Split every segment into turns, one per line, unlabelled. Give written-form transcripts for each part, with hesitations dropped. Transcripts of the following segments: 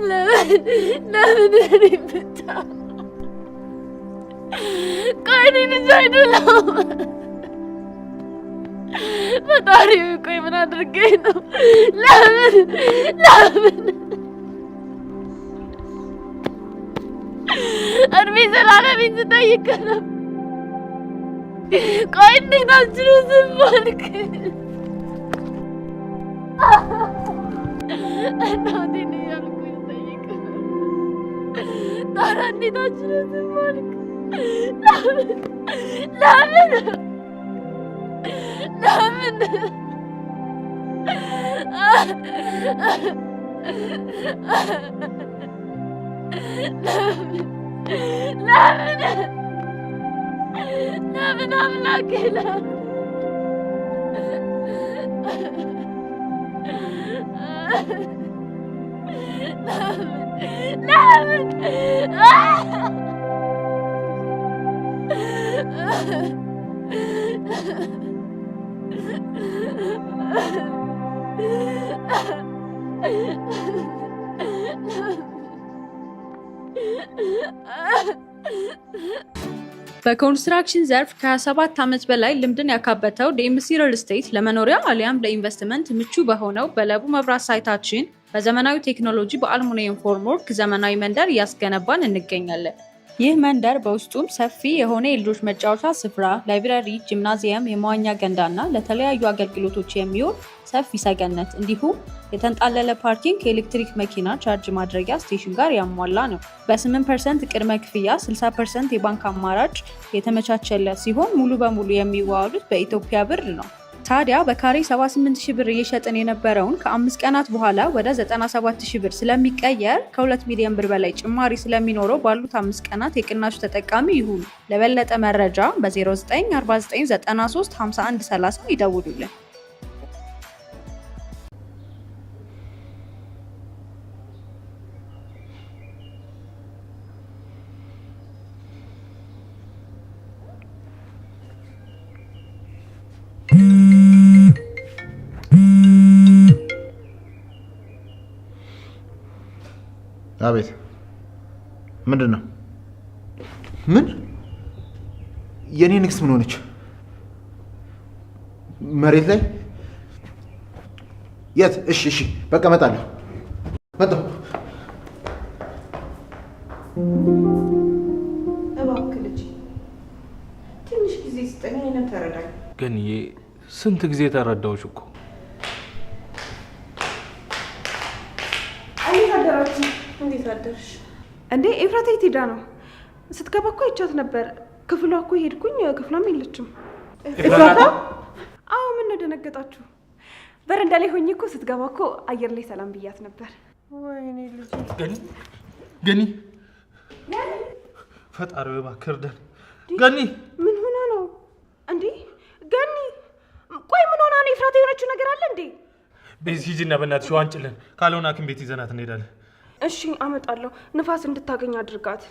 ለምን ለምን እኔ ብቻ? ቆይ እኔ ልጅ አይደለሁም? ፈጣሪ ቆይ ምን አድርጌ ነው? ለምን ለምን እድሜ ዘላለሜን ስጠይቅ ነው። ቆይ እንዴት አስችሎ ዝም አልክ? እናቴን እያልኩኝ ስጠይቅ ነው። ታዲያ እንዴት አስችሎ ዝም አልክ? ለምን ለምን ለምን? ለምን ለምን አምላኬ ለምን? ለምን ለምን?
በኮንስትራክሽን ዘርፍ ከ27 ዓመት በላይ ልምድን ያካበተው ዲኤምሲ ሪል ስቴት ለመኖሪያ አሊያም ለኢንቨስትመንት ምቹ በሆነው በለቡ መብራት site ኣችን በዘመናዊ ቴክኖሎጂ በ aluminium formwork ዘመናዊ መንደር እያስገነባን እንገኛለን። ይህ መንደር በውስጡም ሰፊ የሆነ የልጆች መጫወቻ ስፍራ፣ library፣ ጂምናዚየም፣ የመዋኛ ገንዳ እና ለተለያዩ አገልግሎቶች የሚውል ሰፊ ሰገነት እንዲሁም የተንጣለለ parking ከኤሌክትሪክ መኪና charge ማድረጊያ station ጋር ያሟላ ነው። በ8% ቅድመ ክፍያ 60% የባንክ አማራጭ የተመቻቸለት ሲሆን ሙሉ በሙሉ የሚዋዋሉት በኢትዮጵያ ብር ነው። ታዲያ በካሬ 78 ሺህ ብር እየሸጥን የነበረውን ከ5 ቀናት በኋላ ወደ 97 ሺህ ብር ስለሚቀየር ከ2 ሚሊዮን ብር በላይ ጭማሪ ስለሚኖረው ባሉት 5 ቀናት የቅናሹ ተጠቃሚ ይሁኑ። ለበለጠ መረጃ በ094993 5130 ይደውሉልን።
አቤት። ምንድን ነው? ምን? የእኔ ንግስት ምን ሆነች? መሬት ላይ የት? እሺ፣ እሺ፣ በቃ እመጣለሁ። መጣሁ።
እባክህ ልጅ ትንሽ ጊዜ ስጠኝ፣ እኔንም ተረዳኝ።
ገንዬ፣ ስንት ጊዜ ተረዳሁሽ እኮ።
እንዴት አደራችሁ?
እንዴት አደርሽ?
እንዴ ኤፍራታ የት ሄዳ ነው? ስትገባ እኮ አይቻት ነበር። ክፍሏ እኮ ሄድኩኝ፣ ክፍሏም የለችም።
ኤፍራታ?
አዎ፣ ምን ነው ደነገጣችሁ? በረንዳ ላይ ሆኜ እኮ ስትገባ እኮ አየር ላይ ሰላም ብያት ነበር።
ወይኔ ልጅ።
ገኒ፣ ገኒ፣ ፈጣሪ እባክህ እርዳን። ገኒ።
ምን ሆና ነው እንዴ? ገኒ፣ ቆይ ምን ሆና ነው? ኤፍራታ የሆነችው ነገር አለ እንዴ?
ቤዚ፣ ሂጂና በእናትሽ ውሃ አምጪልን፣ ካልሆነ ሐኪም ቤት ይዘናት እንሄዳለን።
እሺ አመጣለሁ። ንፋስ እንድታገኝ አድርጋት።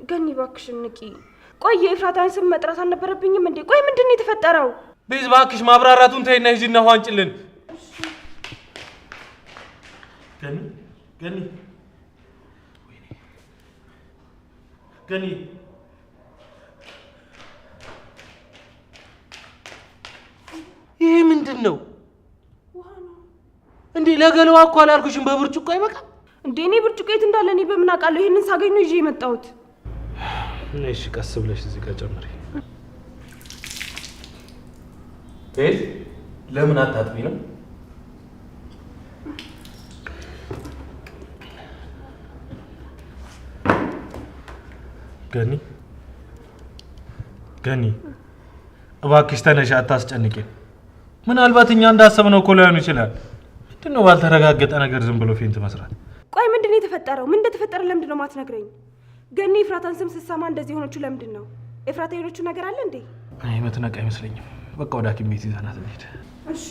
ገኒ እባክሽን ንቂ። ቆይ የኤፍራታን ስም መጥራት አልነበረብኝም እንዴ? ቆይ ምንድን ነው የተፈጠረው?
ቤዝ፣ እባክሽ ማብራራቱን ተይና ሂጂና ውሃ አምጪልን። ገኒ፣ ገኒ፣ ወይኔ ገኒ። ይሄ ምንድን ነው እንዴ? ለገለዋ እኮ አላልኩሽም? በብርጭቆ አይበቃም?
እንዴ እኔ ብርጭቆ የት እንዳለ እኔ በምን አውቃለሁ? ይሄንን ሳገኝ ነው ይዤ የመጣሁት።
እሺ፣ ቀስ ብለሽ እዚህ ጋር ጨምሪ። ቤዝ፣ ለምን አታጥቢ ነው? ገኒ፣ ገኒ፣ እባክሽ ተነሽ፣ አታስጨንቂን። ምናልባት እኛ እንዳሰብነው እኮ ላይሆን ይችላል። ምንድን ነው ባልተረጋገጠ ነገር ዝም ብሎ faint መስራት?
ቆይ ምንድን ነው የተፈጠረው? ምን እንደተፈጠረ ለምንድን ነው የማትነግረኝ? ገኒ ኤፍራታን ስም ስትሰማ እንደዚህ የሆነችው ለምንድን ነው? ኤፍራታ የሆነችው ነገር አለ እንዴ?
እኔ የምትነቃ አይመስለኝም። በቃ ወደ ሐኪም ቤት ይዘናት እንሂድ።
እሺ።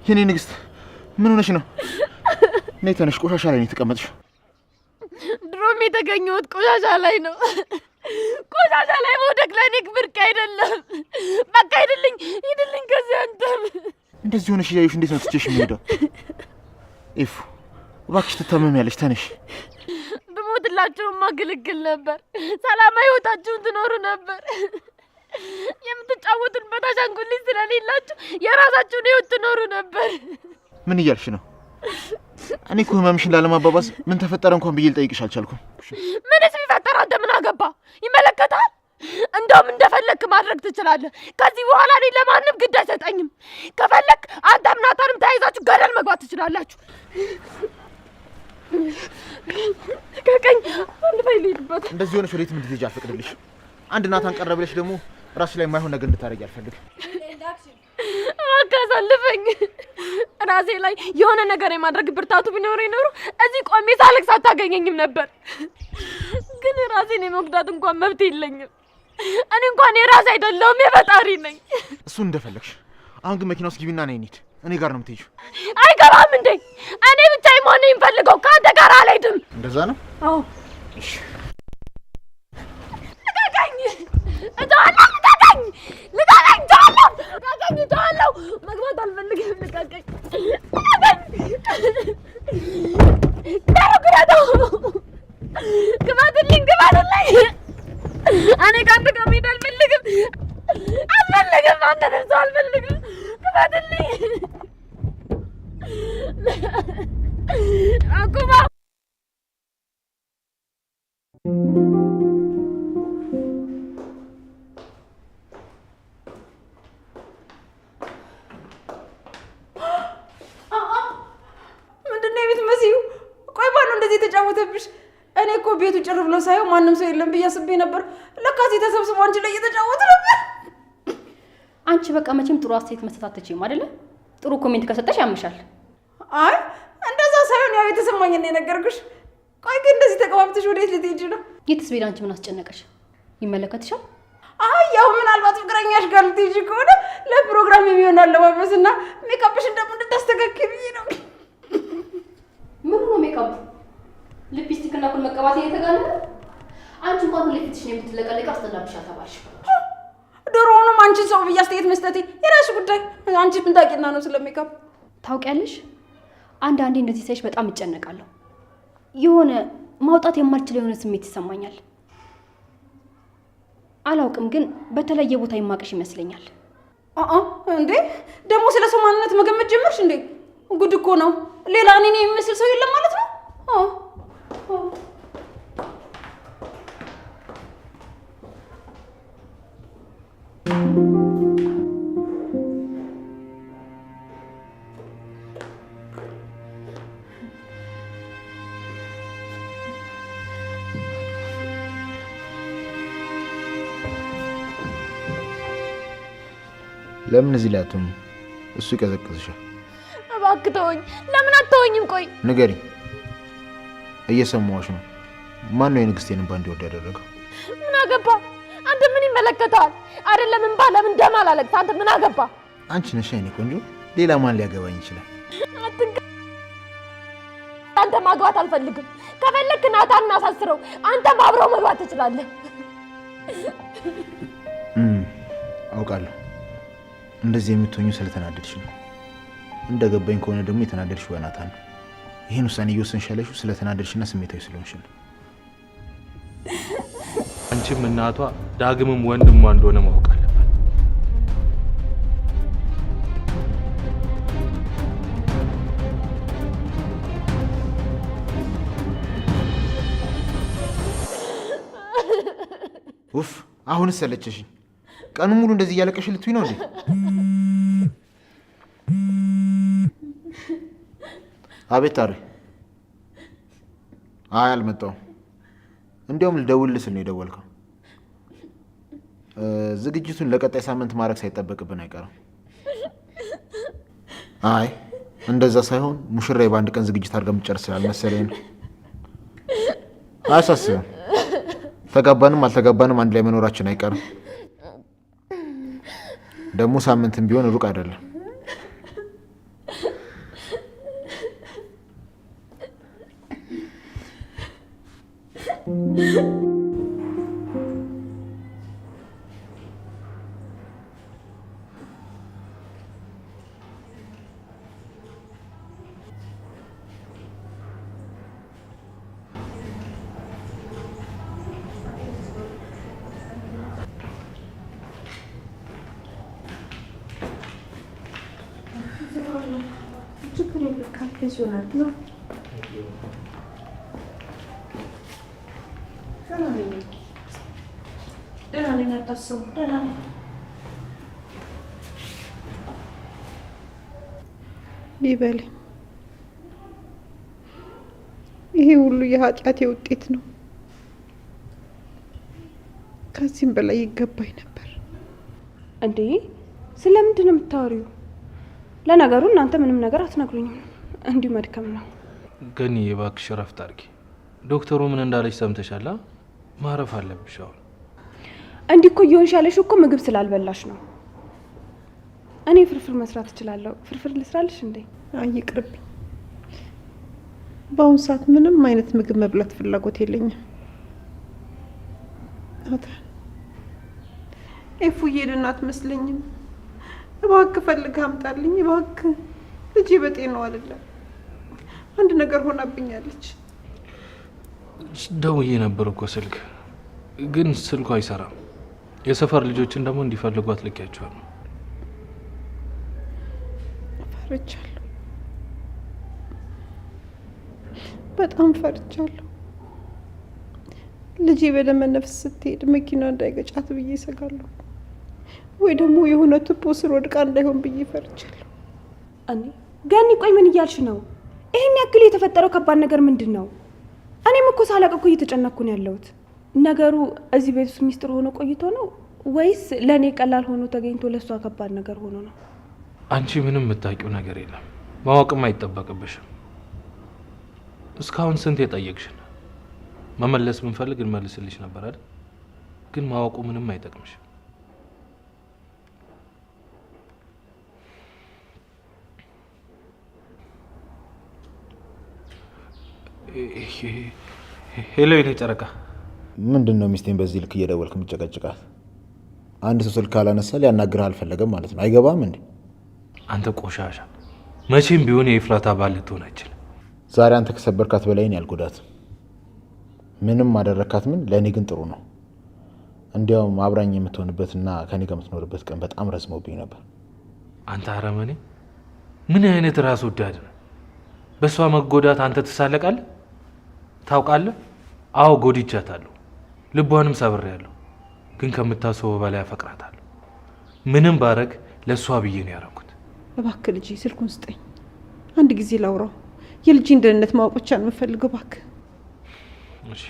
የኔ ንግስት ምን ሆነሽ ነው? ነይ ተነሽ፣ ቆሻሻ ላይ ነው የተቀመጥሽው።
ድሮም የተገኘሁት ቆሻሻ ላይ ነው። ቆሻሻ ላይ መውደቅ ለእኔ ብርቅ አይደለም። በቃ ሂድልኝ፣ ሂድልኝ ከዚህ አንተም።
እንደዚህ ሆነሽ እያየሁሽ እንዴት ነው ትቼሽ የምሄደው? ኤፉ እባክሽ ትታመሚያለሽ፣ ተነሽ።
ብሞትላችሁማ ግልግል ነበር። ሰላማዊ ህይወታችሁን ትኖሩ ነበር። የምትጫወቱበት አሻንጉሊት ስለሌላችሁ የራሳችሁን ህይወት ትኖሩ ነበር።
ምን እያልሽ ነው? እኔ እኮ ህመምሽን ላለማባባስ ምን ተፈጠረ እንኳን ብዬ ልጠይቅሽ አልቻልኩም።
ምንስ ቢፈጠር አንተ ምን አገባ? ይመለከታል። እንደውም እንደፈለግክ ማድረግ ትችላለህ። ከዚህ በኋላ እኔ ለማንም ግድ አይሰጠኝም። ከፈለክ አንተም ናታንም ተያይዛችሁ ገደል መግባት ትችላላችሁ። ልቀቀኝ! አንድ ባይ ልሂድበት።
እንደዚህ ሆነሽ ወዴትም እንድትሄጂ አልፈቅድልሽ። አንድ ናታን ቀረ ብለሽ ደግሞ ራስሽ ላይ የማይሆን ነገር እንድታደርጊ አልፈልግም።
እባክህ አሳልፈኝ። ራሴ ላይ የሆነ ነገር የማድረግ ብርታቱ ቢኖረኝ ኖሮ እዚህ ቆሜ ሳለቅስ አታገኘኝም ነበር። ግን ራሴን የመጉዳት እንኳን መብት የለኝም። እኔ እንኳን የራሴ አይደለሁም የፈጣሪ ነኝ።
እሱን እንደፈለግሽ። አሁን ግን መኪና ውስጥ ግቢና ነይ እንሂድ። እኔ ጋር ነው የምትሄጂው።
አይገባም እንዴ? እኔ ብቻዬን መሆን ነው የምፈልገው። ከአንተ ጋር አልሄድም።
እንደዛ ነው?
አዎ።
እሺ።
ልቀቀኝ! እተዋለሁ! ልቀቀኝ! ልቀቀኝ! እተዋለሁ! ልቀቀኝ! እተዋለሁ! መግባት አልፈልግም። ልቀቀኝ! ልቀቀኝ! ዳሩ ግረጠው! ግባትልኝ! ግባትልኝ! እኔ ከአንተ ጋር መሄድ አልፈልግም። አልፈልግም። አንተንም ሰው አልፈልግም። ግባትልኝ! አቁማ!
ምንድን ነው የቤት መሲሁ? ቆይ ማነው እንደዚህ የተጫወተብሽ? እኔ እኮ ቤቱ ጭር ብሎ ሳየው ማንም ሰው የለም ብዬ አስቤ ነበር። ለካ እዚህ ተሰብስቦ አንቺ ላይ እየተጫወቱ ነበር።
አንቺ በቃ መቼም ጥሩ አስተያየት መስጠት አትችይም አይደለ? ጥሩ comment ከሰጠሽ ያምሻል።
አይ እንደዛ ሳይሆን ያው የተሰማኝን ነው የነገርኩሽ። ቆይ ግን እንደዚህ ተቀባብተሽ ወዴት ልትሄጂ ነው?
የትስ ቤት አንቺ ምን አስጨነቀሽ? ይመለከትሻል?
አይ ያው ምናልባት ፍቅረኛሽ ጋር ልትሄጂ ከሆነ ለፕሮግራም የሚሆን አለባበስና ሜካፕሽን ደግሞ እንድታስተካክል ብዬ ነው።
ምን ነው makeup? Lipstick እና ኩል መቀባት እየተጋነነ አንቺ እንኳን ሁሌ ፊትሽን የምትለቀለቂው አስጠላብሻል ተባልሽ።
ድሮውንም አንቺን ሰው ብዬ አስተያየት መስጠቴ የራስሽ ጉዳይ። አንቺ ምን ታውቂና ነው ስለ ሜካፕ?
ታውቂያለሽ፣ አንዳንዴ እንደዚህ ሳይሽ በጣም እጨነቃለሁ። የሆነ ማውጣት የማልችለው የሆነ ስሜት ይሰማኛል። አላውቅም፣ ግን በተለየ ቦታ የማቅሽ ይመስለኛል።
አአ እንዴ ደግሞ ስለ ሰው ማንነት መገመት ጀመርሽ እንዴ? ጉድ እኮ ነው። ሌላ እኔን የሚመስል ሰው የለም ማለት ነው? አዎ።
ለምን እዚህ ላይ አትሆኝም? እሱ ይቀዘቅዝሻል።
እባክህ ተወኝ። ለምን አትተወኝም? ቆይ
ንገሪኝ፣ እየሰማሁሽ ነው። ማን ነው የንግስቴን እንባ እንዲወርድ ያደረገው?
ምን አገባ? አንተ ምን ይመለከታል? አይደለም እንባ ለምን ደም አላለቅስ? አንተ ምን አገባ?
አንቺ ነሽ የኔ ቆንጆ። ሌላ ማን ሊያገባኝ ይችላል?
አትንካ። አንተ ማግባት አልፈልግም። ከፈለክ ናታንን አሳስረው። አንተም አብረው መግባት ትችላለህ።
አውቃለሁ እንደዚህ የምትሆኙ ስለተናደድሽ ነው። እንደገባኝ ከሆነ ደግሞ የተናደድሽ በናታን ነው። ይህን ውሳኔ እየወሰንሽ ያለሽው ስለተናደድሽና ስሜታዊ ስለሆንሽ ነው።
አንቺም እናቷ ዳግምም ወንድሟ እንደሆነ ማወቅ አለባት።
ውፍ አሁንስ ሰለቸሽኝ። ቀኑን ሙሉ እንደዚህ እያለቀሽ ልትይ ነው እንዴ? አቤት ታሪ። አይ አልመጣሁም። እንዲያውም ልደውልልህ ስል ነው የደወልከው። ዝግጅቱን ለቀጣይ ሳምንት ማድረግ ሳይጠበቅብን አይቀርም። አይ እንደዛ ሳይሆን ሙሽራዬ በአንድ ቀን ዝግጅት አድርጋ የምትጨርስ ስላልመሰለኝ ነው። አያሳስብም። ተጋባንም አልተጋባንም አንድ ላይ መኖራችን አይቀርም። ደግሞ ሳምንትም ቢሆን ሩቅ አይደለም።
ደህና ነኝ፣ አታስቡ፣ ደህና ነኝ።
ይበለኝ። ይሄ ሁሉ የኃጢአቴ ውጤት ነው። ከዚህም በላይ ይገባኝ ነበር።
እንዴ ስለምንድን ነው የምታወሪው? ለነገሩ እናንተ ምንም ነገር አትነግሩኝም፣ እንዲሁ መድከም ነው።
ገኒ እባክሽ እረፍት አድርጊ። ዶክተሩ ምን እንዳለች ሰምተሻል? ማረፍ አለብሽ አሁን።
እንዲህ እኮ እየሆንሽ ያለሽ እኮ ምግብ ስላልበላሽ ነው። እኔ ፍርፍር መስራት እችላለሁ። ፍርፍር ልስራልሽ እንዴ?
አይ ይቅርብኝ። በአሁኑ ሰዓት ምንም አይነት ምግብ መብላት ፍላጎት የለኝም። ናታን፣ ኤፉዬ ደህና አትመስለኝም። እባክህ ፈልገህ አምጣልኝ እባክህ። ልጄ በጤናው አይደለም፣ አንድ ነገር ሆናብኛለች።
ደውዬ ነበር እኮ ስልክ፣ ግን ስልኩ አይሰራም። የሰፈር ልጆችን ደግሞ እንዲፈልጓት ልኬያቸዋለሁ።
ፈርቻለሁ፣ በጣም ፈርቻለሁ። ልጄ በደመ ነፍስ ስትሄድ መኪና እንዳይገጫት ብዬ እሰጋለሁ፣ ወይ ደግሞ የሆነ ቱቦ ስር ወድቃ እንዳይሆን ብዬ ፈርቻለሁ።
እኔ ገኒ፣ ቆይ ምን እያልሽ ነው? ይሄን ያክል የተፈጠረው ከባድ ነገር ምንድን ነው? እኔም እኮ ሳላቅ እኮ እየተጨነኩ ነው ያለሁት። ነገሩ እዚህ ቤት ውስጥ ሚስጥር ሆኖ ቆይቶ ነው ወይስ ለእኔ ቀላል ሆኖ ተገኝቶ ለእሷ ከባድ ነገር ሆኖ ነው?
አንቺ ምንም የምታውቂው ነገር የለም፣ ማወቅም አይጠበቅብሽም። እስካሁን ስንት የጠየቅሽን መመለስ ብንፈልግ እንመልስልሽ ነበር አይደል? ግን ማወቁ ምንም አይጠቅምሽም። Hello የኔ ጨረቃ፣
ምንድን ነው ሚስቴን በዚህ ልክ እየደወልክ የምትጨቀጭቃት? አንድ ሰው ስልክ ካላነሳ ሊያናግርህ አልፈለገም ማለት ነው። አይገባም እንዴ?
አንተ ቆሻሻ፣ መቼም ቢሆን የኤፍራታ ባል ልትሆን አይችልም።
ዛሬ አንተ ከሰበርካት በላይ እኔ አልጎዳትም። ምንም አደረካት ምን፣ ለእኔ ግን ጥሩ ነው። እንዲያውም አብራኝ የምትሆንበትና ከኔ ጋር የምትኖርበት ቀን በጣም ረዝሞብኝ ነበር።
አንተ አረመኔ፣ ምን አይነት ራስ ወዳድ ነህ? በእሷ መጎዳት አንተ ትሳለቃለህ። ታውቃለህ? አዎ ጎድቻታለሁ፣ ልቧንም ሰብሬያለሁ። ግን ከምታስበው በላይ አፈቅራታለሁ። ምንም ባረግ ለእሷ ብዬ ነው ያደረኩት።
እባክህ ልጄ ስልኩን ስጠኝ፣ አንድ ጊዜ ላውራው። የልጄን ደህንነት ማወቅ ብቻ ነው የምፈልገው። እባክህ።
እሺ።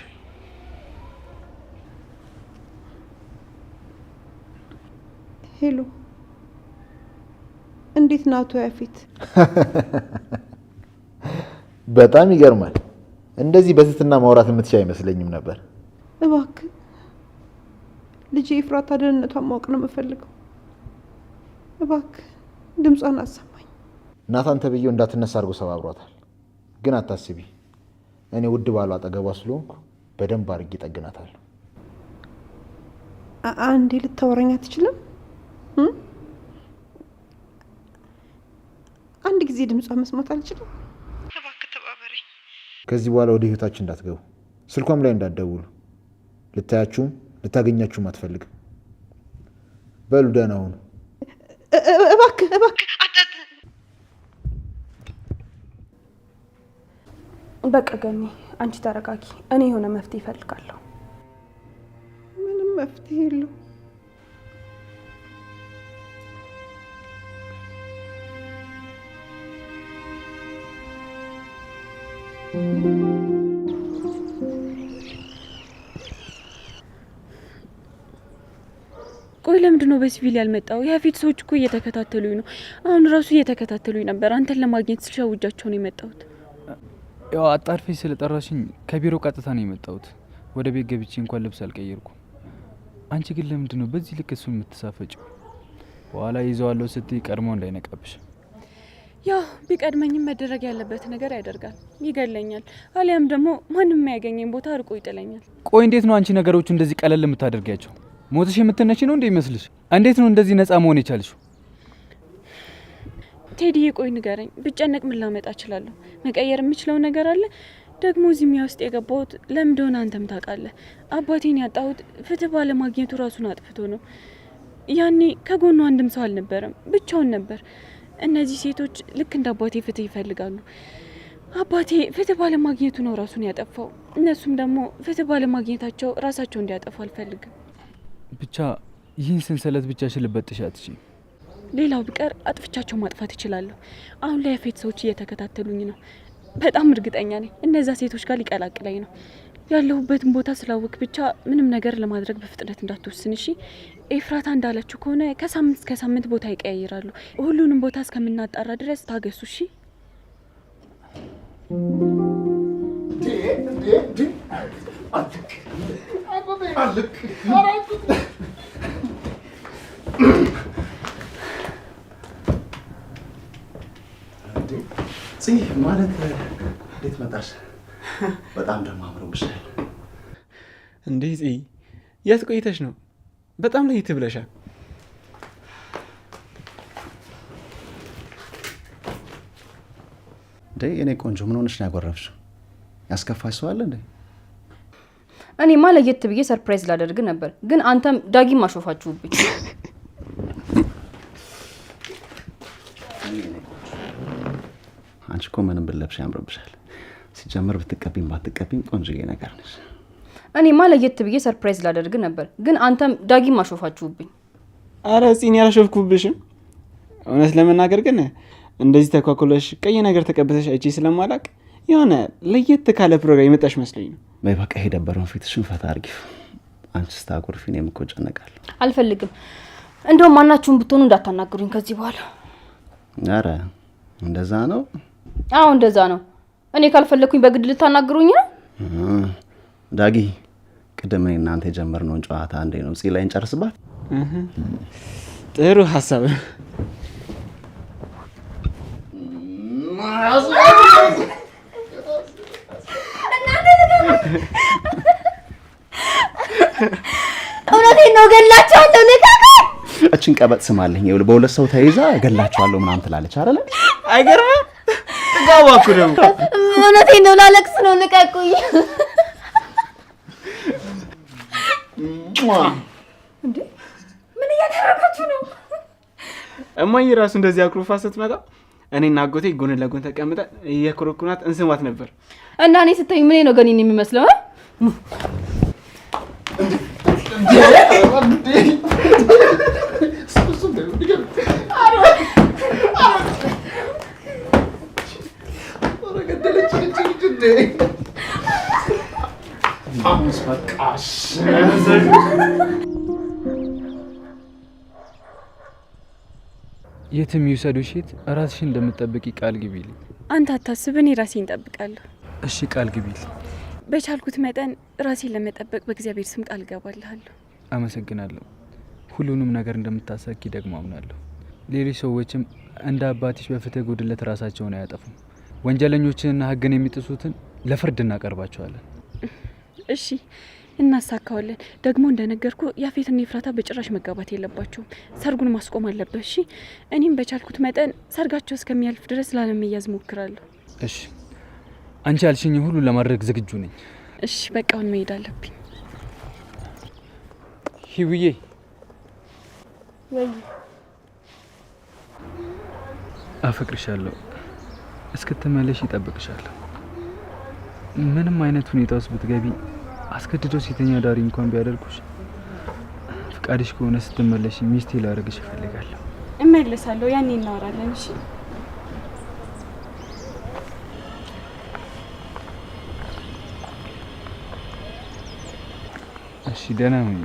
Hello፣ እንዴት ነህ አቶ ያፌት?
በጣም ይገርማል። እንደዚህ በትህትና ማውራት የምትችል አይመስለኝም ነበር።
እባክህ ልጄ ኤፍራታ ደህንነቷን ማወቅ ነው የምፈልገው። እባክህ ድምጿን አሰማኝ።
ናታን ተብዬው እንዳትነሳ አድርጎ ሰባብሯታል። ግን አታስቢ፣ እኔ ውድ ባሏ አጠገቧ ስለሆንኩ በደንብ አድርጌ እጠግናታለሁ።
አንዴ ልታወራኝ አትችልም? አንድ ጊዜ ድምጿን መስማት አልችልም? እባክህ ተባበረኝ።
ከዚህ በኋላ ወደ ህይወታችን እንዳትገቡ፣ ስልኳም ላይ እንዳትደውሉ። ልታያችሁም ልታገኛችሁም አትፈልግም። በሉ ደህና ሁኑ።
እባክህ እባክህ።
በቃ ገኒ፣ አንቺ ተረጋጊ። እኔ የሆነ መፍትሄ እፈልጋለሁ።
ምንም መፍትሄ የለው።
ቆይ ለምንድን ነው በሲቪል ያልመጣው? የፊት ሰዎች እኮ እየተከታተሉኝ ነው። አሁን ራሱ እየተከታተሉኝ ነበር። አንተን ለማግኘት ስል ሸውጃቸው ነው የመጣሁት።
ያው አጣድፈሽ ስለጠራሽኝ ከቢሮ ቀጥታ ነው የመጣሁት። ወደ ቤት ገብቼ እንኳን ልብስ አልቀየርኩም። አንቺ ግን ለምንድን ነው በዚህ ልክ እሱን የምትሳፈጭው? በኋላ ይዘዋለሁ ስትይ ቀድሞ እንዳይነቃብሽ።
ያው ቢቀድመኝም መደረግ ያለበት ነገር ያደርጋል። ይገለኛል፣ አሊያም ደግሞ ማንም የማያገኘኝ ቦታ አርቆ ይጥለኛል።
ቆይ እንዴት ነው አንቺ ነገሮቹ እንደዚህ ቀለል የምታደርጊያቸው? ሞትሽ የምትነሺ ነው እንዴ ይመስልሽ? እንዴት ነው እንደዚህ ነፃ መሆን የቻልሽው?
ቴዲዬ ቆይ ንገረኝ፣ ብጨነቅ ምን ላመጣ እችላለሁ? መቀየር የምችለው ነገር አለ? ደግሞ እዚህ ሚያ ውስጥ የገባሁት ለምን እንደሆነ አንተም ታውቃለህ። አባቴን ያጣሁት ፍትህ ባለማግኘቱ ራሱን አጥፍቶ ነው። ያኔ ከጎኑ አንድም ሰው አልነበረም፣ ብቻውን ነበር። እነዚህ ሴቶች ልክ እንደ አባቴ ፍትህ ይፈልጋሉ። አባቴ ፍትህ ባለማግኘቱ ነው ራሱን ያጠፋው። እነሱም ደግሞ ፍትህ ባለማግኘታቸው ራሳቸው እንዲያጠፉ አልፈልግም።
ብቻ ይህን ሰንሰለት ብቻሽን ልበጥሽ አትችይም።
ሌላው ቢቀር አጥፍቻቸው ማጥፋት እችላለሁ። አሁን ላይ የፌት ሰዎች እየተከታተሉኝ ነው። በጣም እርግጠኛ ነኝ እነዛ ሴቶች ጋር ሊቀላቅለኝ ነው። ያለሁበትን ቦታ ስላወቅ ብቻ ምንም ነገር ለማድረግ በፍጥነት እንዳትወስን እሺ። ኤፍራታ እንዳለችው ከሆነ ከሳምንት እስከ ሳምንት ቦታ ይቀያይራሉ። ሁሉንም ቦታ እስከምናጣራ ድረስ ታገሱ እሺ።
ጽህ ማለት እንዴት መጣሽ? በጣም ደግሞ አምሮብሻል።
እንዴ ጽ የት ቆይተሽ ነው? በጣም ለየት ብለሻል።
እንዴ የኔ ቆንጆ ምን ሆነሽ ነው ያጎረፍሽው? ያስከፋሽ ሰው አለ እንዴ?
እኔማ ለየት ብዬ surprise ላደርግ ነበር፣ ግን አንተም ዳጊም አሾፋችሁብኝ።
አንቺ እኮ ምንም ብትለብሽ ያምርብሻል። ሲጀምር ብትቀቢም ባትቀቢም ቆንጆዬ ነገር ነሽ።
እኔማ ለየት ብዬ surprise ላደርግ ነበር፣ ግን አንተም ዳጊም አሾፋችሁብኝ።
አረ ጽ ያላሾፍኩብሽም። እውነት ለመናገር ግን እንደዚህ ተኳኩለሽ ቀይ ነገር ተቀብተሽ አይቼ ስለማላቅ የሆነ ለየት ካለ ፕሮግራም የመጣሽ መስሎኝ ነው።
በይ በቃ የደበረውን ፊትሽን ፈታ አድርጊው። አንቺ ስታኮርፊ እኔም እኮ እጨነቃለሁ።
አልፈልግም። እንደውም ማናችሁም ብትሆኑ እንዳታናግሩኝ ከዚህ በኋላ።
አረ እንደዛ ነው?
አዎ እንደዛ ነው። እኔ ካልፈለግኩኝ በግድ ልታናግሩኝ ነው?
ዳጊ ቅድም እኔ እናንተ የጀመርነውን ጨዋታ እንዴ ነው ጽ ላይ እንጨርስባት?
ጥሩ ሀሳብ።
እውነቴን ነው፣ ገላቸዋለሁ። ልቀቀኝ።
እችን ቀበጥ ስማለኝ። ይኸውልህ በሁለት ሰው ተይዛ ገላቸዋለሁ ምናምን ትላለች አይደለ?
አይገርምም? ጥጋቧ እኮ ደግሞ።
እውነቴን ነው፣ ላለቅስ ነው። ልቀቁኝ። እንዴ ምን እያደረጋችሁ ነው?
እማዬ ራሱ እንደዚህ አኩርፋ ስትመጣ እኔና አጎቴ ጎን ለጎን ተቀምጠን እየኮረኩናት እንስማት ነበር።
እና እኔ ስታይ ምን ነው ገኒን የሚመስለው?
የትም ይውሰዱሽ የት ራስሽን እንደምትጠብቂ ቃል ግቢልኝ።
አንተ አታስብ፣ እኔ ራሴን እጠብቃለሁ።
እሺ ቃል ግቢልኝ።
በቻልኩት መጠን ራሴን ለመጠበቅ በእግዚአብሔር ስም ቃል እገባልሃለሁ።
አመሰግናለሁ። ሁሉንም ነገር እንደምታሳኪ ደግሞ አምናለሁ። ሌሎች ሰዎችም እንደ አባትሽ በፍትህ ጉድለት ራሳቸውን አያጠፉም። ወንጀለኞችንና ሕግን የሚጥሱትን ለፍርድ እናቀርባቸዋለን።
እሺ እናሳካዋለን። ደግሞ እንደነገርኩ ያፌትና ኤፍራታ በጭራሽ መጋባት የለባቸውም። ሰርጉን ማስቆም አለበት። እሺ እኔም በቻልኩት መጠን ሰርጋቸው እስከሚያልፍ ድረስ ላለመያዝ ሞክራለሁ።
እሺ አንቺ ያልሽኝ ሁሉ ለማድረግ ዝግጁ ነኝ።
እሺ በቃ አሁን መሄድ አለብኝ።
ሂውዬ
ወይ
አፈቅርሻለሁ። እስክትመለሽ ይጠብቅሻለሁ። ምንም አይነት ሁኔታ ውስጥ ብትገቢ አስገድዶ ሴተኛ ዳሪ እንኳን ቢያደርጉሽ ፍቃድሽ ከሆነ ስትመለሽ ሚስቴ ላደርግሽ እፈልጋለሁ።
እመለሳለሁ፣ ያኔ እናወራለን። እሺ
እሺ፣ ደህና ሁኚ።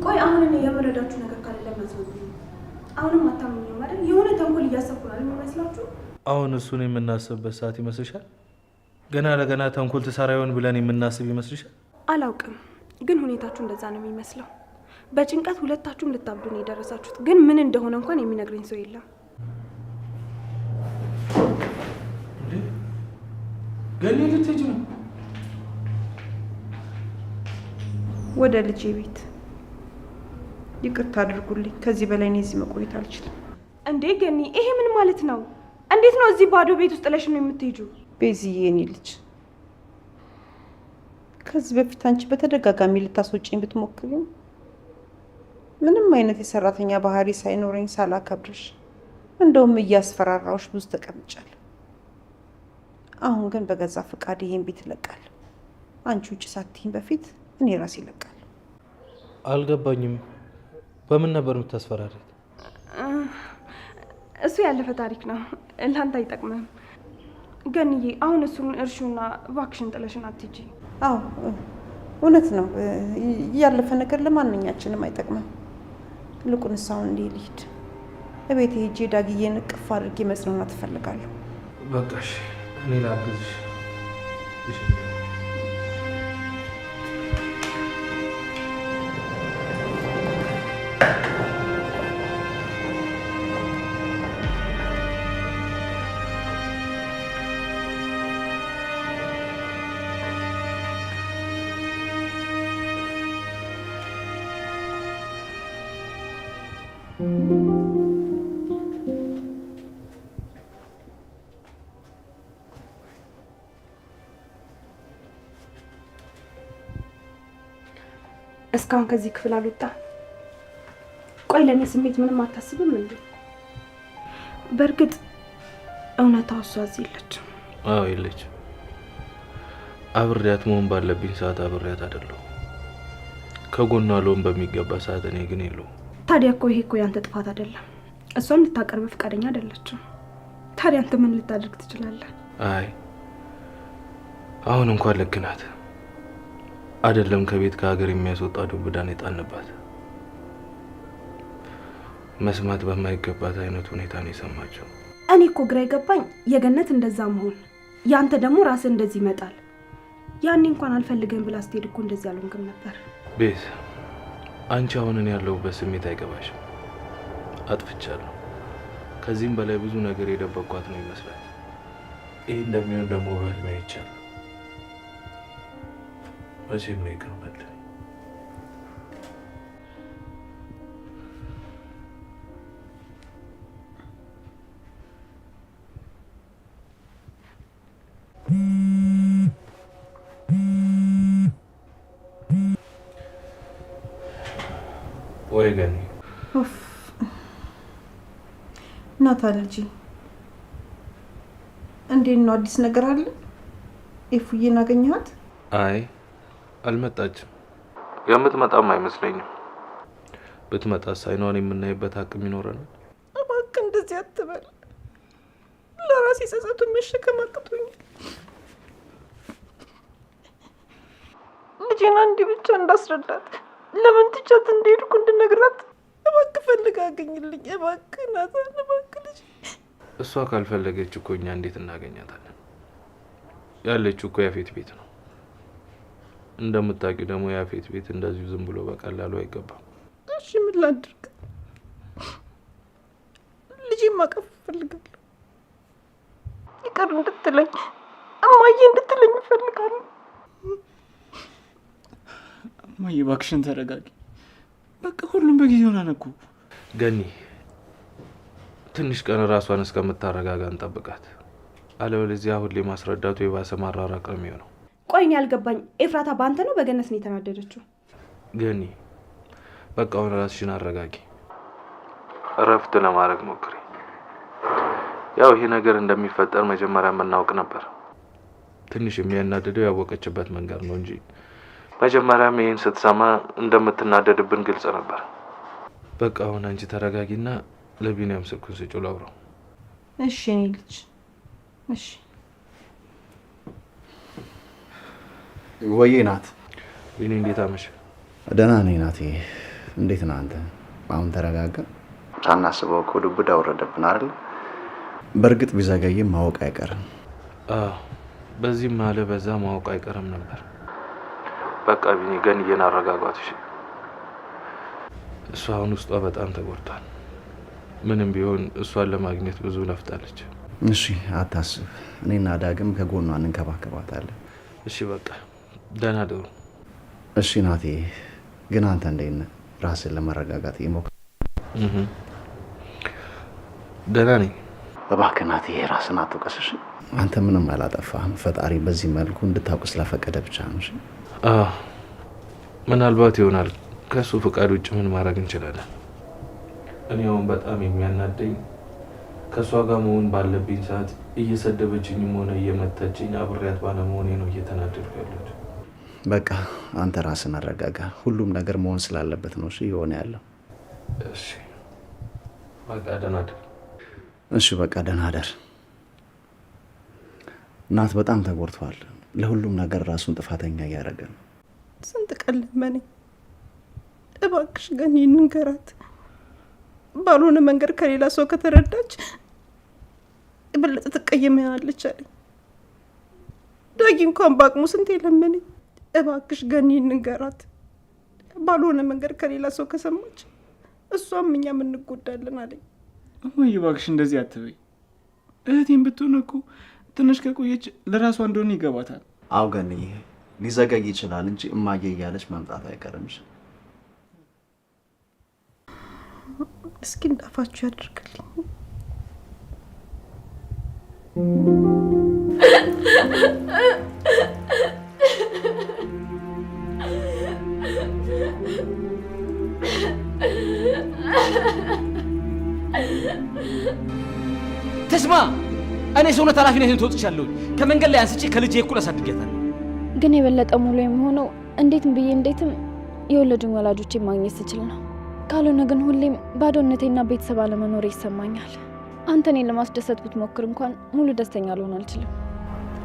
ቆይ አሁን እኔ የምረዳችሁ ነገር ካለ ለምን አትነግሩኝም? አሁንም አታምኑኝም አይደል? የሆነ ተንኮል እያሰብኩ ነው አይደል የሚመስላችሁ?
አሁን እሱን የምናስብበት ሰዓት ይመስልሻል? ገና ለገና ተንኮል ትሰራ ይሆን ብለን የምናስብ ይመስልሻል?
አላውቅም፣ ግን ሁኔታችሁ እንደዛ ነው የሚመስለው። በጭንቀት ሁለታችሁም ልታብዱ ነው የደረሳችሁት። ግን ምን እንደሆነ እንኳን የሚነግረኝ ሰው የለም።
ገኒ ልትሄጂ ነው?
ወደ ልጄ ቤት። ይቅርታ አድርጉልኝ፣ ከዚህ በላይ እኔ እዚህ መቆየት አልችልም።
እንዴ ገኒ፣ ይሄ ምን ማለት ነው? እንዴት ነው እዚህ ባዶ ቤት ውስጥ ጥለሽ ነው የምትሄጂው?
ቤዝዬ፣ የኔ ልጅ፣ ከዚህ በፊት አንቺ በተደጋጋሚ ልታስወጪኝ ብትሞክሪም ምንም አይነት የሰራተኛ ባህሪ ሳይኖረኝ ሳላከብርሽ፣ እንደውም እያስፈራራሁሽ ብዙ ተቀምጫለሁ። አሁን ግን በገዛ ፈቃድ ይሄን ቤት እለቃለሁ። አንቺ ውጭ ሳትይኝ በፊት እኔ ራሴ እለቃለሁ።
አልገባኝም። በምን ነበር የምታስፈራሪት?
እሱ ያለፈ ታሪክ ነው፣ ለአንተ አይጠቅምም። ገንዬ፣ አሁን እሱን እርሹና እባክሽን ጥለሽን አትሂጂ።
አዎ እውነት ነው። ያለፈ ነገር ለማንኛችንም አይጠቅምም። ይልቁንስ አሁን እንዲህ ልሂድ። እቤት ሄጄ ዳግዬን እቅፍ አድርጌ መጽናናት እፈልጋለሁ።
በቃሽ፣ እኔ ላግዝሽ። እሺ።
እስካሁን ከዚህ ክፍል አልወጣ። ቆይ ለእኔ ስሜት ምንም አታስብም እንዴ? በእርግጥ እውነታው እሷ እዚህ የለችም።
አዎ የለችም። አብሬያት መሆን ባለብኝ ሰዓት አብሬያት አይደለሁም። ከጎኗ ልሆን በሚገባ ሰዓት እኔ ግን የለሁም።
ታዲያ እኮ ይሄ እኮ ያንተ ጥፋት አይደለም። እሷም ልታቀርብ ፈቃደኛ አይደለችም። ታዲያ አንተ ምን ልታደርግ ትችላለህ?
አይ አሁን እንኳን ልክ ናት። አይደለም ከቤት ከሀገር የሚያስወጣ ዱብዳን የጣልንባት። መስማት በማይገባት አይነት ሁኔታ ነው የሰማችው።
እኔ እኮ ግራ የገባኝ የገነት እንደዛ መሆን፣ ያንተ ደግሞ ራስህ እንደዚህ ይመጣል። ያኔ እንኳን አልፈልግህም ብላ ስትሄድ እኮ እንደዚህ አልሆንክም ነበር።
ቤዝ፣ አንቺ አሁን እኔ ያለሁበት ስሜት አይገባሽም። አጥፍቻለሁ። ከዚህም በላይ ብዙ ነገር የደበቅኳት ነው ይመስላል። ይህ እንደሚሆን ደግሞ በህልሜ አይቻለሁ። መቼም ነው ይቅር በለኝ። ወይ ገኒ፣
ናታ ልጄ፣ እንዴት ነው? አዲስ ነገር አለ? ኤፉዬን አገኘሃት?
አይ አልመጣችም። የምትመጣም አይመስለኝም። ብትመጣስ አይኗን የምናይበት አቅም ይኖረናል?
እባክህ እንደዚህ አትበል። ለራሴ ጸጸቱን መሸከም አቅቶኛል። ልጄን አንዴ ብቻ እንዳስረዳት፣ ለምን ትቻት እንደሄድኩ እንድነግራት እባክህ ፈልግ አገኝልኝ። እባክህ ናታን፣ እባክህ ልጅ።
እሷ ካልፈለገች እኮ እኛ እንዴት እናገኛታለን? ያለችው እኮ ያፌት ቤት ነው። እንደምታውቂው ደግሞ ያፌት ቤት እንደዚሁ ዝም ብሎ በቀላሉ አይገባም።
እሺ ምን ላድርግ? ልጄን ማቀፍ እፈልጋለሁ። ይቅር እንድትለኝ እማዬ እንድትለኝ እፈልጋለሁ።
እማዬ እባክሽን ተረጋጊ። በቃ ሁሉም በጊዜው ሆነ እኮ።
ገኒ ትንሽ ቀን ራሷን እስከምታረጋጋ እንጠብቃት። አለበለዚያ ሁሌ ማስረዳቱ የባሰ ማራራቅ ነው የሚሆነው።
ቆይ እኔ ያልገባኝ ኤፍራታ በአንተ ነው በገነት ነው የተናደደችው?
ገኒ በቃ አሁን ራስሽን አረጋጊ፣ እረፍት ለማድረግ ሞክሪ። ያው ይሄ ነገር እንደሚፈጠር መጀመሪያ የምናውቅ ነበር። ትንሽ የሚያናድደው ያወቀችበት መንገድ ነው እንጂ መጀመሪያም ይሄን ስትሰማ እንደምትናደድብን ግልጽ ነበር። በቃ አሁን አንቺ ተረጋጊና ለቢኒያም ስልኩን ስጪው ላውራው።
እሺ የኔ ልጅ እሺ።
ወዬ ናት።
ቢኒ እንዴት አመሸህ?
ደህና ነኝ ናቴ። እንዴት ነህ አንተ? አሁን ተረጋጋ። ሳናስበው እኮ ዱብ እዳ ወረደብን አይደል? በእርግጥ ቢዘገይም ማወቅ አይቀርም።
አዎ በዚህም አለ በዛ ማወቅ አይቀርም ነበር። በቃ ቢኒ ገንዬን አረጋጓት። እሺ እሷ አሁን ውስጧ በጣም ተጎድቷል። ምንም ቢሆን እሷን ለማግኘት ብዙ ለፍታለች።
እሺ አታስብ፣ እኔና ዳግም ከጎኗ እንንከባከባታለን።
እሺ በቃ ደህና ደሩ።
እሺ ናቴ፣ ግን አንተ እንዴት ነህ? ራስን ለማረጋጋት እየሞከርክ?
ደህና ነኝ።
እባክህ ናቴ ራስን አትውቀስ። እሺ አንተ ምንም አላጠፋህም። ፈጣሪ በዚህ መልኩ እንድታውቅ ስለፈቀደ ብቻ ነው። እሺ
አዎ ምናልባት ይሆናል። ከእሱ ፈቃድ ውጭ ምን ማድረግ እንችላለን? እኔ አሁን በጣም የሚያናደኝ ከእሷ ጋር መሆን ባለብኝ ሰዓት እየሰደበችኝም ሆነ እየመታችኝ አብሬያት ባለመሆኔ ነው እየተናደድኩ ያለሁት።
በቃ አንተ ራስን አረጋጋ። ሁሉም ነገር መሆን ስላለበት ነው እሺ የሆነ ያለው።
እሺ በቃ ደህና እደር።
እሺ በቃ ደህና እደር። ናት በጣም ተጎድቷል። ለሁሉም ነገር ራሱን ጥፋተኛ እያደረገ ነው።
ስንት ቀን ለመነኝ፣ እባክሽ ገኒ እንንገራት። ባልሆነ መንገድ ከሌላ ሰው ከተረዳች የበለጠ ትቀየመናለች አለኝ። ዳጊ እንኳን በአቅሙ ስንት የለመነኝ፣ እባክሽ ገኒ እንንገራት። ባልሆነ መንገድ ከሌላ ሰው ከሰማች እሷም እኛም እንጎዳለን አለኝ።
እማዬ እባክሽ እንደዚህ አትበይ። እህቴን ብትሆን እኮ ትንሽ ከቆየች ለራሷ እንደሆነ ይገባታል።
አዎ ገንዬ፣ ሊዘገይ ይችላል እንጂ እማዬ እያለች መምጣት አይቀርም። እሺ
እስኪ እንዳፋችሁ ያደርግልኝ።
ተስማ፣ እኔ ሰውነት ኃላፊነቴን ተወጥቻለሁ። ከመንገድ ላይ አንስቼ ከልጄ እኩል አሳድጌታለሁ።
ግን የበለጠ ሙሉ የምሆነው እንዴትም ብዬ እንዴትም የወለዱኝ ወላጆቼ ማግኘት ስችል ነው። ካልሆነ ግን ሁሌም ባዶነቴና ቤተሰብ አለመኖሬ ይሰማኛል። አንተ እኔን ለማስደሰት ብትሞክር እንኳን ሙሉ ደስተኛ ልሆን አልችልም።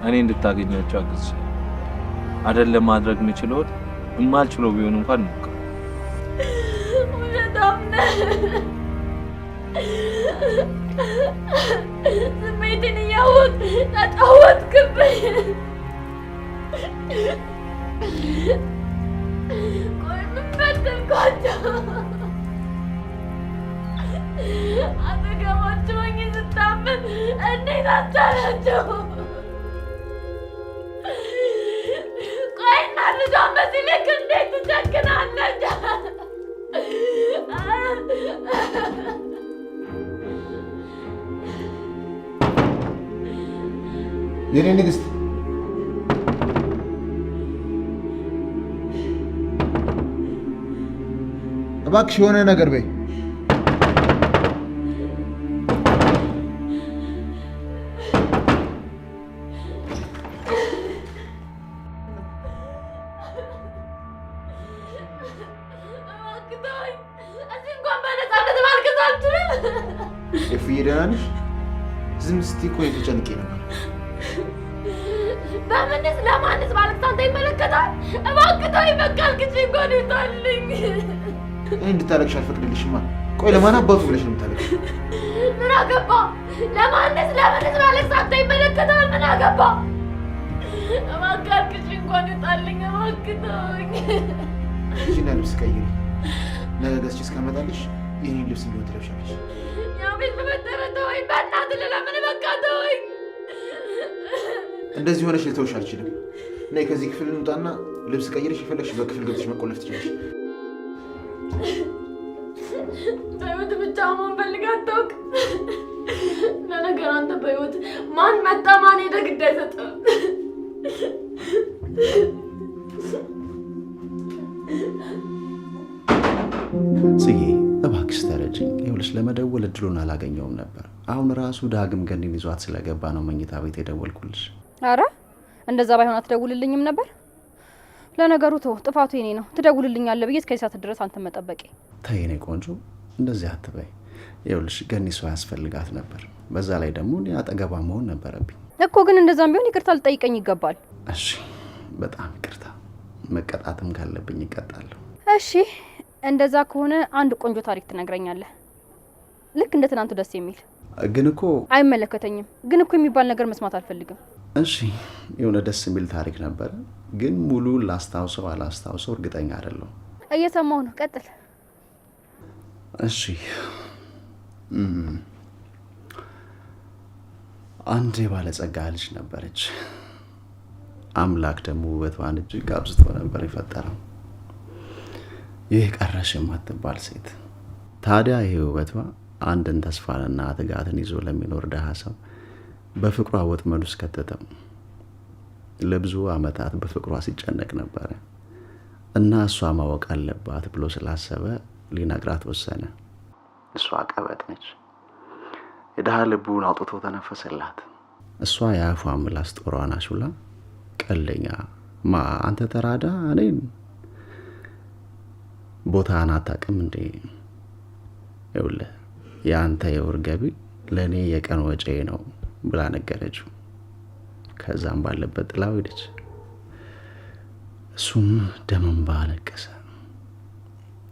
እኔ እንድታገኛቸው አግዝሻለሁ። አይደለም ማድረግ የምችለውን የማልችለው ቢሆን እንኳን ሞክር።
ውሸታም ነህ። ስሜቴን እያወቅህ ተጫወትክብኝ። ቆይ ምን በደልኳቸው? አጠገባቸው ሆኜ ስታመም እንዴት አስቻላቸው? ቆይ እናት ልጇን በዚህ ልክ እንዴት ትጨክናለች?
የኔ ንግስት እባክሽ የሆነ ነገር በይ።
እባክህ እዚህ እንኳን በነፃነት ማልቀስ አልችልም።
ኤፍዬ ደህና ነሽ? ዝም ስትይ እኮ ተጨንቄ ነበር።
በምንስ ለማንስ ባለቅስ አንተ ይመለከታል? እባክህ ተወኝ፣ በቃ አልቅሼ እንኳን ይውጣልኝ።
እኔ እንድታለቅሽ አልፈቅድልሽማ። ቆይ ለማን አባቱ ብለሽ ነው የምታለቅሽ?
ምን አገባ? ለማንስ ለምንስ ባለቅስ አንተ ይመለከታል? ምን አገባ? እባክህ አልቅሼ እንኳን ይውጣልኝ። እባክህ ተወኝ።
ሂጂና ልብስ ቀይሪ። ነገ ገዝቼ እስከመጣልሽ የኔን ልብስ ቢሆን ትለብሻለሽ።
ያው ቤት በፈጠረ ተወኝ፣ በእናትህ ልለምን፣ በቃ ተወኝ።
እንደዚህ ሆነሽ ልተውሽ አልችልም። ነይ ከዚህ ክፍል እንውጣና ልብስ ቀይረሽ የፈለግሽ በክፍል ገብተሽ መቆለፍ ትችላለሽ።
በህይወት ብቻ መሆን ፈልገህ አታውቅም። ለነገሩ አንተ በህይወት ማን መጣ ማን ሄደ ግድ አይሰጥም።
ጽዬ እባክሽ ተረጅኝ። ይኸውልሽ ይኸውልሽ ለመደወል እድሉን አላገኘውም ነበር። አሁን ራሱ ዳግም ገኒን ይዟት ስለገባ ነው መኝታ ቤት የደወልኩልሽ።
አረ እንደዛ ባይሆን አትደውልልኝም ነበር። ለነገሩ ተው፣ ጥፋቱ የኔ ነው። ትደውልልኛለህ ብዬ እስከዚህ ሰዓት ድረስ አንተን መጠበቄ።
ተይ የኔ ቆንጆ እንደዚህ አትበይ። ይኸውልሽ ገኒ ሰው ያስፈልጋት ነበር። በዛ ላይ ደግሞ እኔ አጠገቧ መሆን ነበረብኝ
እኮ። ግን እንደዛም ቢሆን ይቅርታ ልጠይቀኝ ይገባል።
እሺ በጣም ይቅርታ። መቀጣትም ካለብኝ ይቀጣለሁ።
እሺ እንደዛ ከሆነ አንድ ቆንጆ ታሪክ ትነግረኛለህ፣ ልክ እንደ ትናንቱ ደስ የሚል።
ግን እኮ
አይመለከተኝም። ግን እኮ የሚባል ነገር መስማት አልፈልግም።
እሺ የሆነ ደስ የሚል ታሪክ ነበረ፣ ግን ሙሉ ላስታውሰው አላስታውሰው እርግጠኛ አይደለሁም።
እየሰማሁ ነው፣ ቀጥል።
እሺ አንድ የባለጸጋ ልጅ ነበረች። አምላክ ደግሞ ውበቷን እጅግ አብዝቶ ነበር የፈጠረው። ይህ ቀረሽ የማትባል ሴት። ታዲያ ይህ ውበቷ አንድን ተስፋንና ትጋትን ይዞ ለሚኖር ድሃ ሰው በፍቅሯ ወጥመድ ውስጥ ከተተው። ለብዙ ዓመታት በፍቅሯ ሲጨነቅ ነበረ እና እሷ ማወቅ አለባት ብሎ ስላሰበ ሊነግራት ወሰነ። እሷ ቀበጥ ነች። የድሃ ልቡን አውጥቶ ተነፈሰላት። እሷ የአፏ ምላስ ጦሯን አሹላ ቀለኛ ማ አንተ ተራዳ እኔን ቦታህን አታውቅም እንዴ? ይኸውልህ የአንተ የወር ገቢ ለእኔ የቀን ወጪ ነው ብላ ነገረችው። ከዛም ባለበት ጥላው ሄደች። እሱም ደም እንባ አለቀሰ።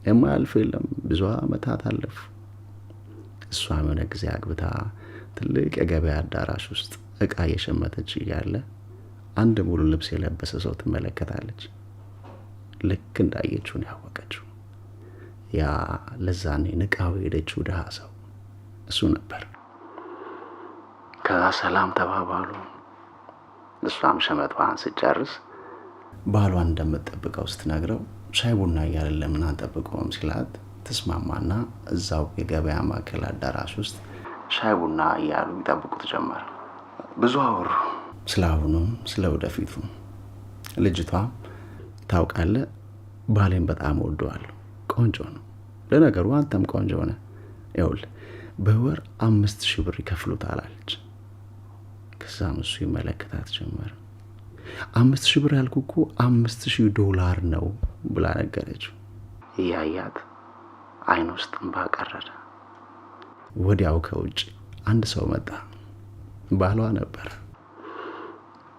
የማያልፍ የለም። ብዙ ዓመታት አለፉ። እሷም የሆነ ጊዜ አግብታ ትልቅ የገበያ አዳራሽ ውስጥ እቃ እየሸመተች እያለ አንድ ሙሉ ልብስ የለበሰ ሰው ትመለከታለች። ልክ እንዳየችው ነው ያወቀችው። ያ ለዛኔ ንቃው የሄደችው ድሃ ሰው እሱ ነበር። ከዛ ሰላም ተባባሉ። እሷም ሸመቷን ስጨርስ ባሏን እንደምትጠብቀው ስትነግረው ሻይ ቡና እያለን ለምን አንጠብቀውም ሲላት ትስማማና እዛው የገበያ ማዕከል አዳራሽ ውስጥ ሻይ ቡና እያሉ ይጠብቁት ጀመር። ብዙ አወሩ፣ ስለ አሁኑም ስለ ወደፊቱ። ልጅቷ ታውቃለህ፣ ባሌን በጣም እወደዋለሁ፣ ቆንጆ ነው። ለነገሩ አንተም ቆንጆ ነህ። ይኸውልህ በወር 5,000 ብር ይከፍሉታል አለች። ከዛም እሱ ይመለከታት ጀመር። 5,000 ብር ያልኩህ እኮ $5,000 ነው ብላ ነገረችው። እያያት አይን ውስጥ እንባ ቀረረ። ወዲያው ከውጭ አንድ ሰው መጣ። ባሏ ነበር።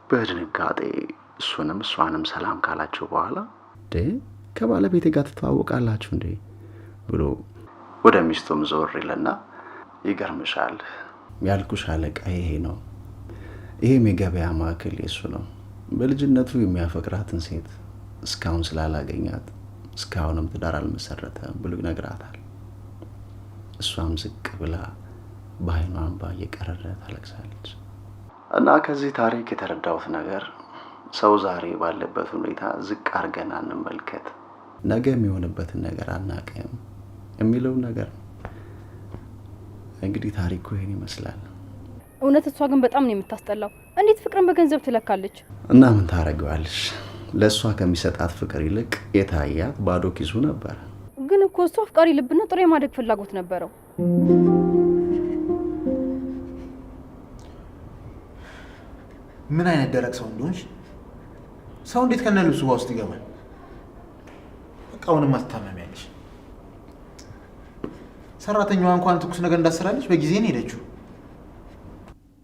በድንጋጤ እሱንም እሷንም ሰላም ካላቸው በኋላ እንዴ ከባለቤቴ ጋር ትተዋወቃላችሁ እንዴ ብሎ ወደ ሚስቱም ዞር ይልና ይገርምሻል ያልኩሽ አለቃ ይሄ ነው። ይሄም የገበያ ማዕከል የሱ ነው። በልጅነቱ የሚያፈቅራትን ሴት እስካሁን ስላላገኛት እስካሁንም ትዳር አልመሰረተም ብሎ ይነግራታል። እሷም ዝቅ ብላ በዓይኗ እንባ እየቀረረ ታለቅሳለች። እና ከዚህ ታሪክ የተረዳሁት ነገር ሰው ዛሬ ባለበት ሁኔታ ዝቅ አድርገን አንመልከት፣ ነገ የሚሆንበትን ነገር አናውቅም የሚለው ነገር ነው። እንግዲህ ታሪኩ ይሄን ይመስላል።
እውነት እሷ ግን በጣም ነው የምታስጠላው። እንዴት ፍቅርን በገንዘብ ትለካለች?
እና ምን ታደርገዋለሽ? ለእሷ ከሚሰጣት ፍቅር ይልቅ የታያት ባዶ ኪሱ ነበር።
ግን እኮ እሱ አፍቃሪ ልብና ጥሩ የማደግ ፍላጎት ነበረው።
ምን አይነት ደረቅ ሰው እንደሆንሽ! ሰው እንዴት ከነ ልብሱ ውሃ ውስጥ ይገባል? በቃ አሁንም አትታመሚያለሽ። ሰራተኛዋ እንኳን ትኩስ ነገር እንዳሰራለች በጊዜ ነው ሄደችው።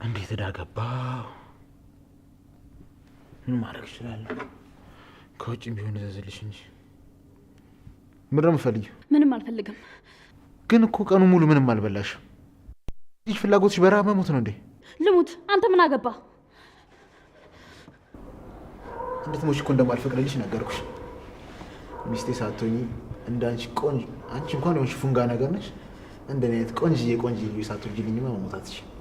እንዴት ዕዳ ገባሁ? ምን ማድረግ እችላለሁ? ከውጭም ቢሆን እዘዝልሽ እንጂ። ምንድን ነው የምትፈልጊው?
ምንም አልፈልግም።
ግን እኮ ቀኑ ሙሉ ምንም አልበላሽም። ይህ ፍላጎትሽ በረሃብ መሞት ነው እንዴ?
ልሙት። አንተ ምን አገባ?
እንድትሞች እኮ እንደማልፈቅድልሽ ነገርኩሽ። ሚስቴ ሳትሆኚ እንደ አንቺ ቆንጆ፣ አንቺ እንኳን የሆንሽ ፉንጋ ነገር ነሽ። እንደኔ አይነት ቆንጅዬ ቆንጅዬ ሳትወልጂልኝማ መሞት አትችይም።